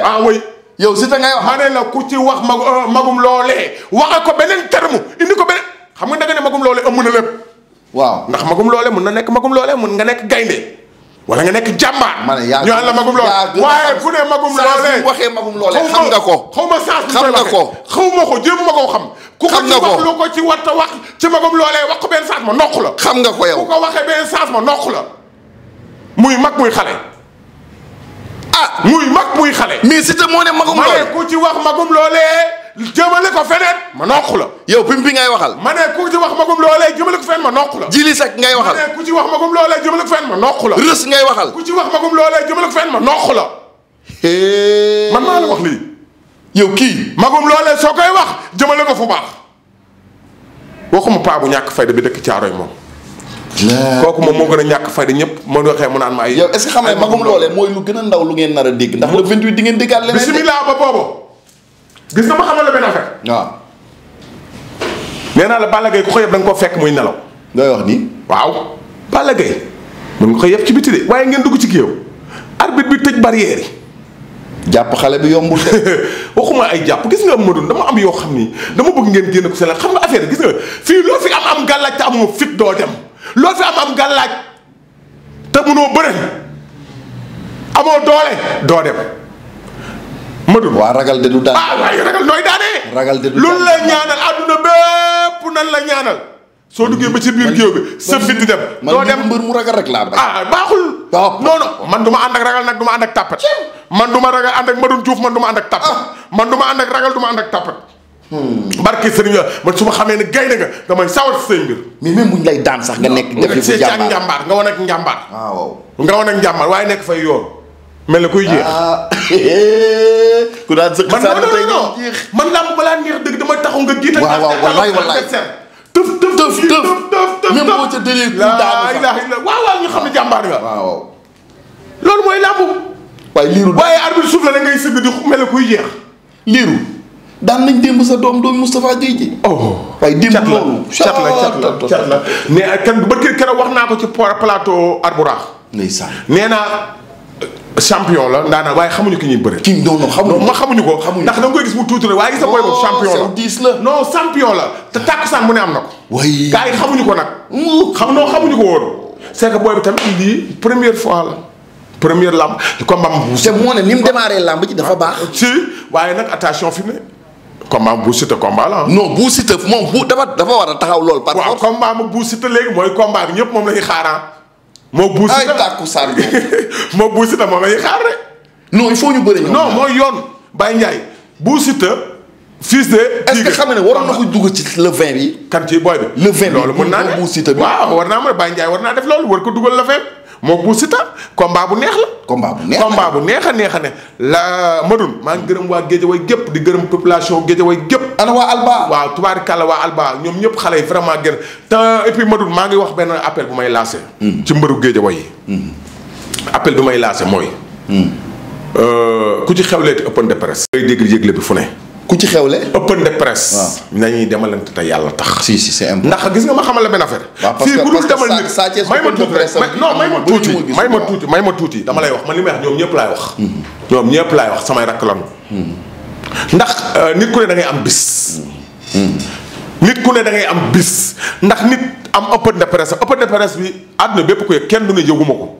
ah oui. yow Siteu ngay wax. ma ne la ku ci wax Magum Loole waxe ko beneen terme indi ko beneen xam nga danga ne Magum Loole ëmb na lépp. waaw ndax Magum Loole mun na nekk Magum Loole mun nga nekk gaynde wala nga nekk jàmbaar. ma ne yaa ñu la Magum Loole waaye ku ne Magum Loole waxee Magum Loole xam nga ko. xaw ma sens xam nga ko xaw ma ko jéem ma koo xam. ku ko ci wax lu ko ci war a wax ci Magum Loole wax ko benn sens ma noq la. xam nga ko yow ku ko waxee benn sens ma noq la. muy mag muy xale. muy mag muy xale. mais Siteu moo ne Magum Loole. ma ne ku ci wax Magum Loole jëmale ko feneen ma noq la. yow pimpi ngay waxal. ma ne ku ci wax Magum Loole jëmale ko feneen ma noq la. Jili Seck ngay waxal. ma ne ku ci wax Magum Loole jëmale ko feneen ma noq la. Rës ngay waxal. ku ci wax Magum Loole jëmale ko feneen ma noq la. man maa la wax lii. yow kii. Magum Loole soo koy wax jëmale ko fu baax. waxuma paa bu ñàkk fayda bi dëkk Caaroy moom. kooku moom moo gën a ñàkk fayda ñëpp moo waxee mu naan ma ay. yow est-ce que xam nga Magum Loole mooy lu gën a ndaw lu ngeen nar a dégg ndax le 28 di ngeen déggaat leneen. bisimilah ba boobu. gis nga ma xamal la benn affaire. waaw. nee naa la Balla Gaye ku ko yëpp da nga koo fekk muy nelaw. ngay wax nii. waaw. Balla Gaye mën nga ko yëpp ci biti de waaye ngeen dugg ci géew. arbitre bi tëj barrière yi. jàpp xale bi yombul de. waxuma ay jàpp gis nga Madoune dama am yoo xam ni dama bëgg ngeen génn ko seen xam nga affaire gis nga fii loo fi am gàllaaj te amoo fit doo dem loo fi am gàllaaj te mënoo bëre amoo doole doo dem Madoune. waa ragal de du daan. waaye ragal nooy daanee. ragal de du daan loolu la ñaanal adduna bépp nan la ñaanal. soo duggee ba ci biir géew bi sa fit di dem. doo dem mbër mu ragal rek laa bañ. baaxul. non non man du ma ànd ak ragal nag du ma ànd ak tàppet. man du ma ragal ànd ak Madoune Diouf man du ma ànd ak tàppet. man du ma ànd ak ragal du ma ànd ak tàppet. barke Serigne man su ma xamee ne gaynde nga damay sawar si say mbir. mais même buñ lay daan sax nga nekk. def fu njàmbaar nga wan ak njàmbaar. waaw nga wan ak njàmbaar waaye nekk fay yoon. mel na kuy jeex. ku daan sëq saa ne tey jeex. man làmb balaa neex dëgg damay taxaw nga jiital. waaw wallaay tëf même boo ca dëree ku daanu sax waaw ñu xam ne jàmbaar nga. waaw. loolu mooy làmb. waaye liiru. waaye arbitre suuf la da ngay sëgg di mel ne kuy jeex. liiru daan nañ démb sa doom Moustapha Guèye ji. waaye démb loolu. cat la mais kan ba keroog wax naa ko ci plateau Arbouraax. ndeysaan nee naa champion la ndaanaan waaye xamuñu ki ñuy bëre. kii non xamuñu ko. ndax da nga koy gis mu tuuti rek waaye gis nga booy boobu champion la. diis la non champion la te tàkkusaan mu ne am na ko. way gars yi xamuñu ko nag. xamuñu ko woon. c'est que booy bi tamit lii première fois la. première lamb combat bu. te moo ne ni mu démarré lamb ji dafa baax. si waaye nag attention fi mu ne. combat bu Siteu combat la non bu Siteu moom bu dafa war a taxaw lool. par waaw combat ma bu Siteu léegi mooy combat bi ñëpp moom la ñuy xaaraan. moo bu Siteu ay tàkkusaan moo bu Siteu moom la ñuy xaar rek. non il faut ñu bëri non mooy yoon. Baye Ndiaye bu Siteu. fils de. est-ce que xam nga ne waroon na ko dugg ci le 20 bi. kan ci booy bi. le 20 bi loolu mën naa ne bu Siteu bi. waaw war naa mën a Baye Ndiaye war naa def loolu war ko dugal le 20 moo bu Siteu combat bu neex la. combat bu neex bu neex a neex a ne la Madoune maa ngi gërëm waa Guédiawaye gépp di gërëm population Guédiawaye gépp. ana waa Alba. waaw tubaarikàlla waa Alba ñoom ñëpp xale yi vraiment gën te et puis Madoune maa ngi wax benn appel bu may lancé. ci mbëru Guédiawaye yi. appel bi may lancé mooy. ku ci xewleeti open de presse. ngay dégg yëgle bi fu ne. ku ci xewle. open de presse. waaw nañuy demalante te yàlla tax. si c'est important. ndax gis nga ma xamal la benn affaire. waaw parce que fii bu dul demal nit Sa Thiès may ma tuuti dama lay wax man li may wax ñoom ñëpp laay wax. ñoom ñëpp laay wax samay rakk lanu. ndax nit ku ne da ngay am bis. nit ku ne da ngay am bis ndax nit am open de presse bi àdduna bépp ko yëg kenn du ne yëguma ko.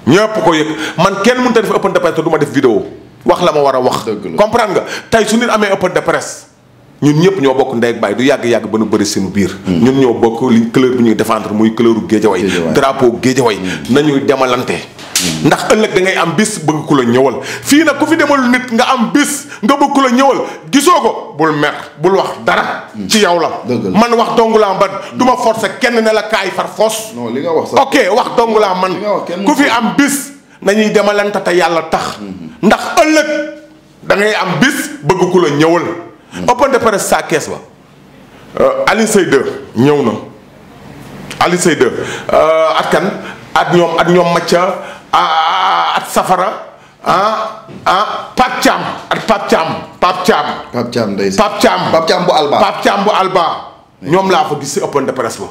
ñëpp ko yëg man kenn mënut a def open de presse te du ma def vidéo wax la ma war a wax. comprendre nga tey su nit amee open de presse ñun ñëpp ñoo bokk ndey ak baay du yàgg-yàgg ba nu bëri seen biir. ñun ñoo bokk liñ couleur bi ñuy défendre muy couleuru Guédiawaye drapeau Guédiawaye nañuy demalante. ndax ëllëg da ngay am bis bëgg ku la ñëwal fii nag ku fi demal nit nga am bis nga bëgg ku la ñëwal gisoo ko bul mer bul wax dara. ci yow la. man wax dong laa man du ma forcer kenn ne la kaay far foos. non li nga wax sax ok wax dong laa man ku fi am bis nañuy demalante te yàlla tax. ndax ëllëg da ngay am bis bëgg ku la ñëwal. open de presse Sa Thiès ba Alioune Seye 2 ñëw na Alioune Seye 2 at kan at ñoom Mathia at Safara Pape Thiam Pape Thiam bu Alba ñoom laa fa gis si open de presse ba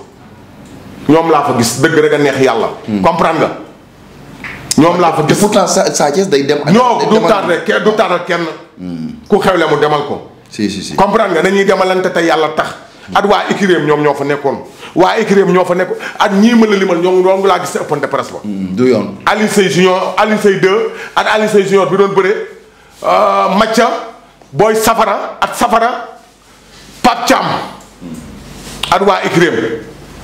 ñoom laa fa gis dëgg rek a neex yàlla. comprendre nga. ñoom laa fa gis pourtant Sa Thiès day dem. du tardé kenn. ku xewle mu demal ko. si comprendre nga dañuy demalante te yàlla tax. at waa Ikirem ñoom ñoo fa nekkoon. waa Ikirem ñoo fa nekkoon at ñii ma la limal ñoom laa gis open de presse ba. du yoon. Alioune Seye Junior Alioune Seye 2 ak Alioune Seye Junior bi doon bëree Mathia booy Safara ak Safara Pape Thiam. at waa Ikirem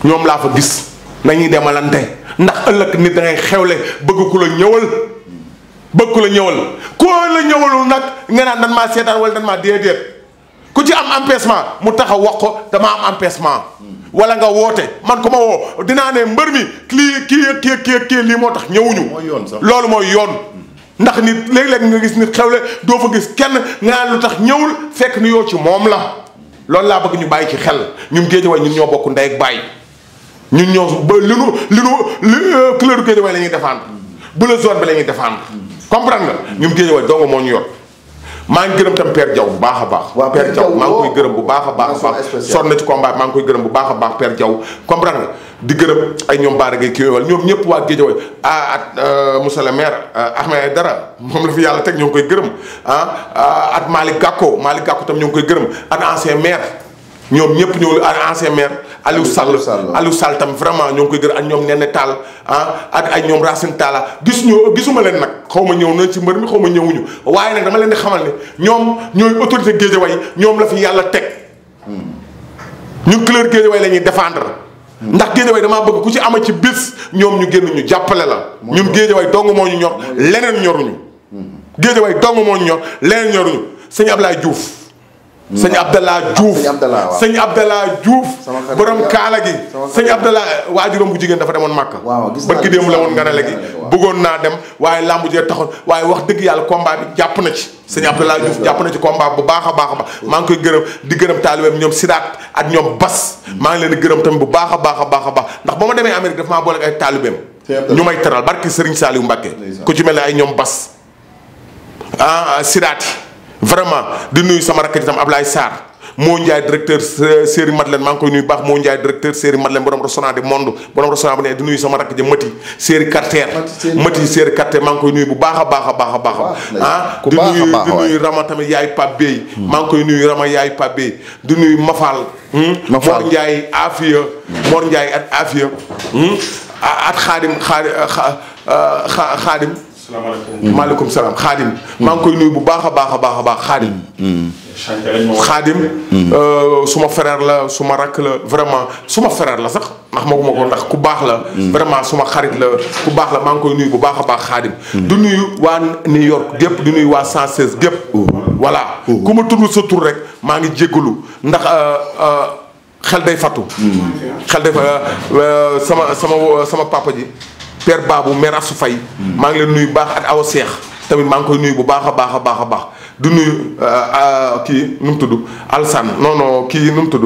ñoom laa fa gis nañuy demalante ndax ëllëg nit da ngay xewle bëgg ku la ñëwal. koo la ñëwalul nag nga naan dan maa seetaan wala dan maa déedéet ku ci am empêchement mu taxaw wax ko dama am empêchement. wala nga woote man ko ma woo dinaa ne mbër mi kii lii moo tax ñëwuñu. loolu mooy yoon. ndax nit léeg-léeg nga gis nit xewle doo fa gis kenn nga naan lu tax ñëwul fekk ni yoo ci moom la. loolu laa bëgg ñu bàyyi ci xel ñun Guédiawaye ñun ñoo bokk ndey ak baay ñun ñoo ba li couleur Guédiawaye la ñuy défendre bu la zone bi la ñuy défendre. comprendre nga ñun Guédiawaye dong moo ñu yor maa ngi gërëm tam Père Diaw bu baax a baax. waaw Père Diaw maa ngi koy gërëm bu baax a baax. sonn na ci combat maa ngi koy gërëm bu baax a baax Père Diaw comprendre nga di gërëm ay ñoom Baara Gueye kii wala ñoom ñëpp waa Guédiawaye monsieur le maire Ahmed Aïdara moom la fi yàlla teg ñoo ngi koy gërëm at Malick Gakou tam ñoo ngi koy gërëm at ancien maire ñoom ñëpp ñëw ancien maire Aliou Sall tam vraiment ñoo ngi koy gërëm ak ñoom Nene Tall ak ay ñoom Racine Talla gisuma leen nag xaw ma ñëw na ci mbër mi xaw ma ñëwuñu waaye nag dama leen di xamal ne ñoom ñooy autorité Guédiawaye ñoom la fi yàlla teg ñun couleur Guédiawaye la ñuy défendre ndax Guédiawaye damaa bëgg ku ci ama ci bis ñoom ñu génn ñu jàppale la ñun Guédiawaye dong moo ñu ñor leneen ñoruñu Guédiawaye dong moo ñu ñor leneen ñoruñu sëñ Ablaye Diouf sëñ Abdallah Diouf borom kaala gi sëñ Abdallah waajuram bu jigéen dafa demoon Màkka barki démb la woon nga ne léegi bëggoon naa dem waaye lambu jee taxoon waaye wax dëgg yàlla combat bi jàpp na ci sëñ Abdallah Diouf jàpp na ci combat bu baax a baax a baax maa ngi koy gërëm di gërëm taalibeem ñoom Sidaat ak ñoom Bas maa ngi leen di gërëm tamit bu baax a baax a baax a baax ndax ba ma demee Amérique daf maa boole ay taalibeem ñu may teral barki Serigne Saliou Mbacké ku ci mel ne ay ñoom Bas Sidaat vraiment di nuyu sama rakk itam Ablaye Sarr moo Ndiaye directeur Série Madeleine maa ngi koy nuyu baax moo Ndiaye directeur Série Madeleine borom restaurant du monde borom restaurant bu ne di nuyu sama rakk ja Mati Série Carter Série Carter maa ngi koy nuyu bu baax a baax a baax a baax di nuyu Rama tamit yaay Pape Bey maa ngi koy nuyu Rama yaay Pape Bey di nuyu Mafal Mor Ndiaye Afia Mor Ndiaye at Afia at Xaadim maaleykum salaam Xaadim maa ngi koy nuyu bu baax a baax a baax a baax Xaadim suma frère la suma rakk la vraiment suma frère la sax ndax maguma ko ndax ku baax la vraiment suma xarit la ku baax la maa ngi koy nuyu bu baax a baax Xaadim du nuyu waa New York gépp du nuyu waa 116 gépp voilà ku ma tudd sa tur rek maa ngi jéggalu ndax xel day fattu xel day sama papa ji père Babou mère Assou Faye maa ngi leen nuyu bu baax ak Awa Seex tamit maa ngi koy nuyu bu baax a baax a baax a baax du nuyu kii nu mu tudd Alsane non kii nu mu tudd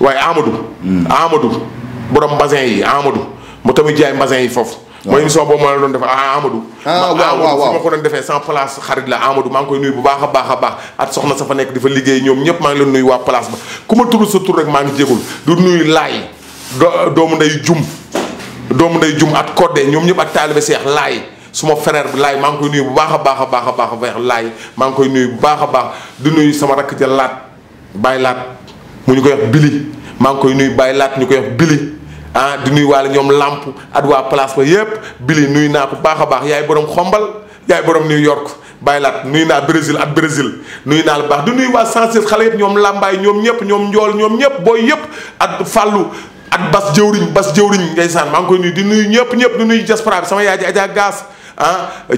waaye Amadou borom mbasin yi Amadou mu tamit jaay mbasin yi foofu mooy émission boobu ma la doon defee Amadou waaw fi ma ko doon defee sans place xarit la Amadou maa ngi koy nuyu bu baax a baax a baax at soxna sa fa nekk di fa liggéey ñoom ñëpp maa ngi leen nuyu waa place ba ku ma tudd sa tur rek maa ngi jégul du nuyu laay doomu nday jum at Codé ñoom ñëpp ak taalibe Seex laay suma frère bi laay maa ngi koy nuyu bu baax a baax a baax a baax a baax laay maa ngi koy nuyu bu baax a baax di nuyu sama rakk ja laat Baye Laat mu ñu koy wax Bili maa ngi koy nuyu Baye Laat ñu koy wax Bili di nuyu waale ñoom lamp at waa place ba yépp Bili nuyu naa ko baax a baax yaay borom xombal yaay borom New York Baye Laat nuyu naa Brésil nuyu naa la baax di nuyu waa 116 xale yëpp ñoom Lambaay ñoom ñëpp ñoom Njool ñoom ñëpp booy yëpp at Fallou at bas jëwriñ ndeysaan maa ngi koy nuyu di nuyu ñëpp di nuyu diaspora bi sama yaay ji Adja Gaas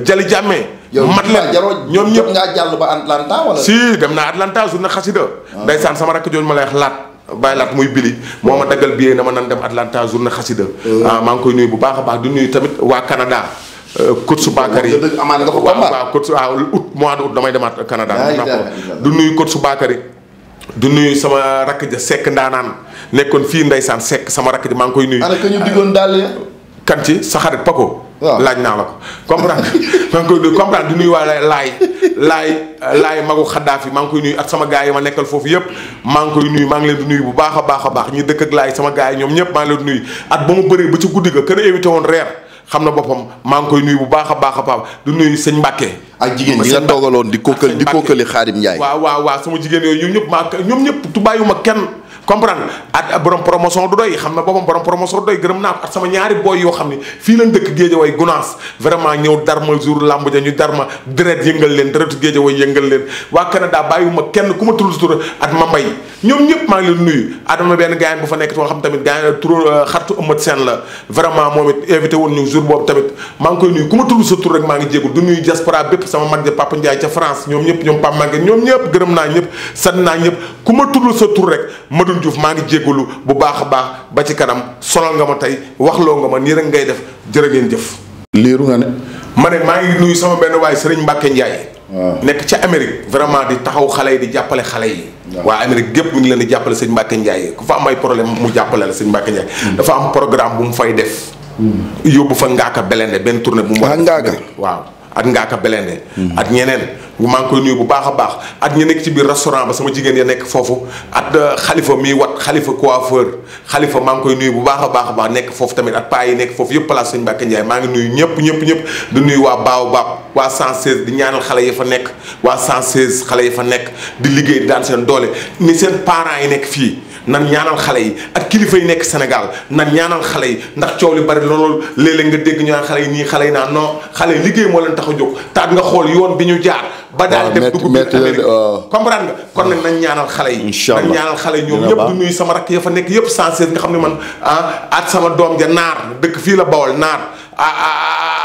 Jali Jàmme mat leen ñoom ñëpp ngaa jàll ba Atlanta wala si dem naa Atlanta journée xasida ndeysaan sama rakk jooju ma lay wax laat Baye Laat muy Bili moo ma daggal billet na ma nan dem Atlanta journée xasida maa ngi koy nuyu bu baax a baax di nuyu tamit waa Canada Kotsu Bakary amaan nga ko waaw Kotsu mois de août damay demaat Canada du nuyu Kotsu Bakary du nuyu sama rakk ja Seck Ndaanaan nekkoon fii ndeysaan Seck sama rakk ja maa ngi koy nuyu ana ka ñu diggoon daal kan ci sa xarit Paco laaj naa la ko comprendre maa ngi koy nuyu comprendre di nuyu waa laay magu Xaddaafi maa ngi koy nuyu ak sama gars yi ma nekkal foofu yëpp maa ngi koy nuyu maa ngi leen di nuyu bu baax a baax a baax ñi dëkk ak laay sama gars yi ñoom ñëpp maa ngi leen di nuyu at ba mu bëree ba ci guddi ga kër invité woon reer xam na boppam maa ngi koy nuyu bu baax a baax a baax du nuyu sëñ Mbàkke ak jigéen ñi nga toogaloon di kookali Xaadim Njaay waaw sama jigéen yooyu ñoom ñëpp tubaayuma kenn comprendre at borom promotion du doy xam na boppam borom promotion du doy gërëm naa ko at sama ñaari boy yoo xam ne fii lañ dëkk Géejawaay Gunaas vraiment ñëw darma jour lamb ja ñu darma deret yëngal leen deretu Géejawaay yëngal leen waa Canada bàyyiwuma kenn ku ma tudd tur at ma mbay ñoom ñëpp maa ngi leen nuyu adama benn gars bu fa nekk boo xam tamit gars tur xartu ëmmat seen la vraiment moom it invité woon ñu jour boobu tamit maa ngi koy nuyu ku ma tudd sa tur rek maa ngi jégul du nuyu diaspora bépp sama mag ja Papa Ndiaye ca France ñoom ñëpp ñoom Papa Maguette ñoom ñëpp gërëm naa ñëpp sant naa ñëpp ku ma tudd sa tur rek Madoune Diouf maa ngi jégalu bu baax a baax ba ci kanam sonal nga ma tey waxloo nga ma nii rek ngay def jërë ngeen jëf. liiru nga ne. ma ne maa ngi nuyu sama benn waay Serigne Mbacke Ndiaye. nekk ca Amérique vraiment di taxaw xale yi di jàppale xale yi. waa Amérique gépp mu ngi leen di jàppale Serigne Mbacke Ndiaye ku fa am ay problème mu jàppale la Serigne Mbacke Ndiaye. dafa am programme bu mu fay def. yóbbu fa Ngaaka Belende benn tournée bu mu. Ngaaka waaw ak Ngaaka Belende. ak ñeneen. maa ngi koy nuyu bu baax a baax at ñi nekk ci biir restaurant ba sama jigéen ya nekk foofu at xalifa miy wat xalifa coiffeur xalifa maa ngi koy nuyu bu baax a baax nekk foofu tamit at paa yi nekk foofu yëpp place Sëñ Mbàkke Njaay maa ngi nuyu ñëpp di nuyu waa Baobab waa 116 di ñaanal xale yi fa nekk waa 116 xale yi fa nekk di liggéey di daan seen doole ni seen parents yi nekk fii nan ñaanal xale yi ak kilifa yi nekk Sénégal nan ñaanal xale yi ndax coow li bari loolu léeg-léeg nga dégg ñu naan xale yi nii xale yi naan non xale yi liggéey moo leen tax a jóg taat nga xool yoon bi ñu jaar ba daal def dugub bi Amérique comprendre nga kon nag nañ ñaanal xale yi nañ ñaanal xale yi ñoom ñëpp du nuyu sama rakk ya fa nekk yëpp 116 nga xam ne man at sama doom ja naar dëkk fii la Bawol naar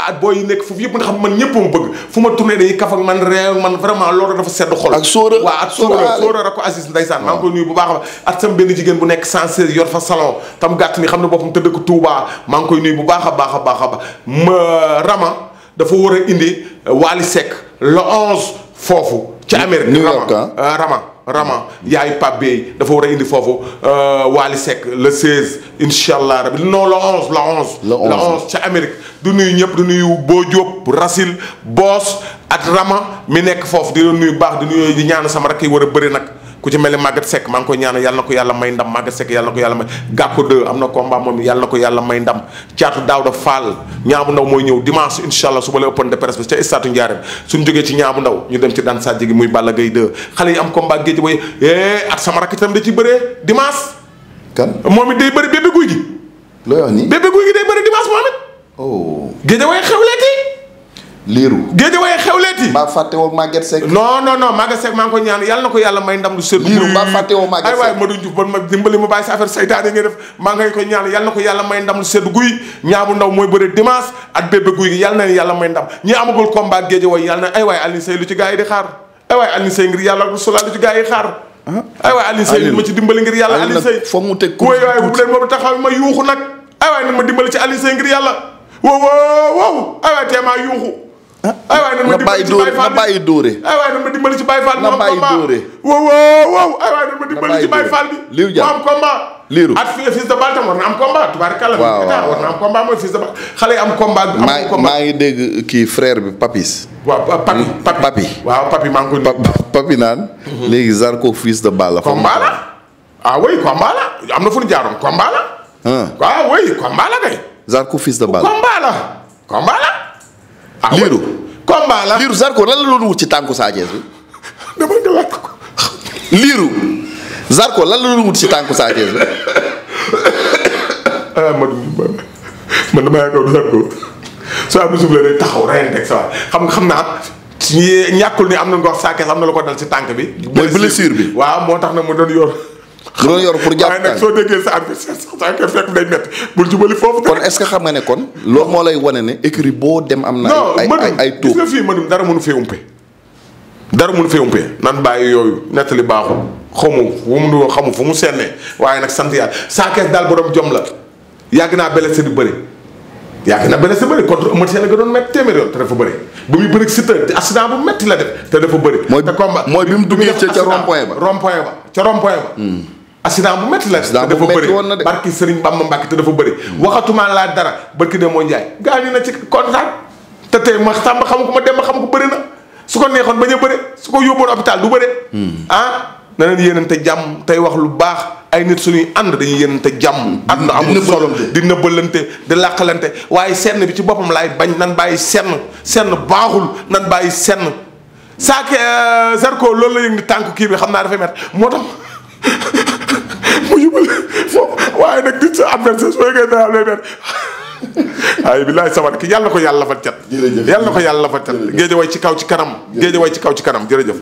at booy yi nekk foofu yëpp nga xam ne man ñëpp ma bëgg fu ma tourné dañuy kaf ak man réew man vraiment loolu dafa sedd xol ak sóora waaw ak sóora rek ko Aziz ndeysaan maa ngi koy nuyu bu baax a baax at sama benn jigéen bu nekk 116 yor fa salon tam gàtt ni xam ne boppam te dëkk Touba maa ngi koy nuyu bu baax a baax a baax a baax ma Rama dafa war a indi Wally Seck le 11 foofu ci Amérique New York Rama yaayu Pape Bey dafa war a indi foofu Wally Seck le 16 incha allah rabi non le 11 ca Amérique du nuyu ñëpp du nuyu Boo Diop Rasil Boos ak Rama mi nekk foofu di leen nuyu baax di nuyu di ñaan sama rakk yi war a bëri nag ku ci mel ni Maguette Seck maa ngi koy ñaanal yàlla na ko yàlla may ndam Maguette Seck yàlla na ko yàlla may Gàkko 2 am na combat moom yàlla na ko yàlla may ndam Caatu Daawda Fall ñaabu ndaw mooy ñëw dimanche incha allah suba la open de presse bi ca stade Ndiarème suñ jógee ci ñaabu ndaw ñu dem ci daan Sadji gi muy Balla Gaye 2 xale yi am combat géej way ak sama rakk itam da ci bëree dimanche. kan moom it day bëri bébé guy gi. looy wax nii bébé guy gi day bëri dimanche moom it. oh géej way xewleeti. liiru Géejawaay xewleeti. mbaa fàtte woo Maguette Seck. non Maguette Seck maa ngi ko ñaan yàlla na ko yàlla may ndam lu sedd. liiru mbaa fàtte woo Maguette Seck ay waay Madou Diouf ban ma dimbali ma bàyyi sa affaire saytaane ngay def maa ngay ko ñaan yàlla na ko yàlla may ndam lu sedd guy ñaabu ndaw mooy bëre dimanche ak bébé guy gi yàlla na yàlla may ndam ñi amagul combat Géejawaay yàlla na ay waay Alioune Seye lu ci gars yi di xaar ay waay Alioune Seye ngir yàlla Rasulullah lu ci gars yi xaar. ay waay Alioune Seye ma ci dimbali ngir yàlla Alioune Seye foog mu teg waay waay bu leen ma taxaw ma yuuxu nag ay waay nan ma dimbali ci Alioune Seye ngir yàlla wow ay waay teemaa yuuxu. ay waay nan ma dimbali ci Baye Fall na bàyyi dóore. ay waay nan ma dimbali ci Baye Fall. na bàyyi dóore. wow ay waay nan ma dimbali ci Baye Fall bi. liiru jàmm mu am combat. liiru at fils de Balla tam war na am combat tubaarkalla. waaw war na am combat mooy fils de Balla xale yi am combat. maa ngi dégg kii frère bi Papis. waaw papi. waaw papi maa ngi ko. papi naan. léegi Zarko fils de Balla. combat la ah oui combat la am na fu ñu jaaroon combat la. ah oui combat la kay. Zarko fils de Balla. combat la. ah liiru. combat la liiru Zarko lan la doon wut ci tànku Sa Thiès bi. dama dalaat ko. liiru. Zarko lan la doon wut ci tànku Sa Thiès bi. ah man damaa yaakaar Zarko soo am suuf la day taxaw rek sa xam naa ñàkkul ni am na nga wax Sa Thiès am na la ko dal ci tànk bi. mooy blessure bi. waaw moo tax na mu doon yor. mu doon yor pour jàpp waaye nag soo déggee sa adversaire sax Sa Thiès fekk day métti bul jubali foofu. kon est-ce que xam nga ne kon. loolu moo lay wane ne écurie boo dem am na. ay gis nga fii mënum dara mënu fee umpe. dara mënu fee umpe nan bàyyi yooyu nettali baaxul xamu fu mu sennee waaye nag sant yàlla Sa Thiès daal borom jom la yàgg naa blessé di bëri. yàgg na blessé bëri contre Eumeu Sène ga doon métti téeméer yoon te dafa bëri ba muy bëri Siteu te accident bu métti la def te dafa bëri. mooy bi mu duggee ca rond-point ba. ca rond-point ba. accident bu métti la def te dafa bëri barki Serigne Bamba Mbacke te dafa bëri. waxatuma laa dara barki de moo Ndiaye. gaañu na ci contact te tey ma Samba xam ko ma dem ma xam ko bëri na su ko neexoon bañ a bëri su ko yóbboon hôpital du bëri. na leen yéenante jàmm tey wax lu baax ay nit suñuy ànd dañuy yéenante jàmm. ànd amul solo di nëbbalante di làqalante waaye senn bi ci boppam laay bañ nan bàyyi senn baaxul nan bàyyi senn Zarko loolu la yëg ni tànk kii bi xam naa dafay met moo tax mu yubal foofu waaye nag di sa adversaire soo yëgee daa lay met ay billaay samat ki yàlla na ko yàlla fa cat. yàlla na ko yàlla fa cat. géej way ci kaw ci kanam. géej way ci kaw ci kanam jërëjëf.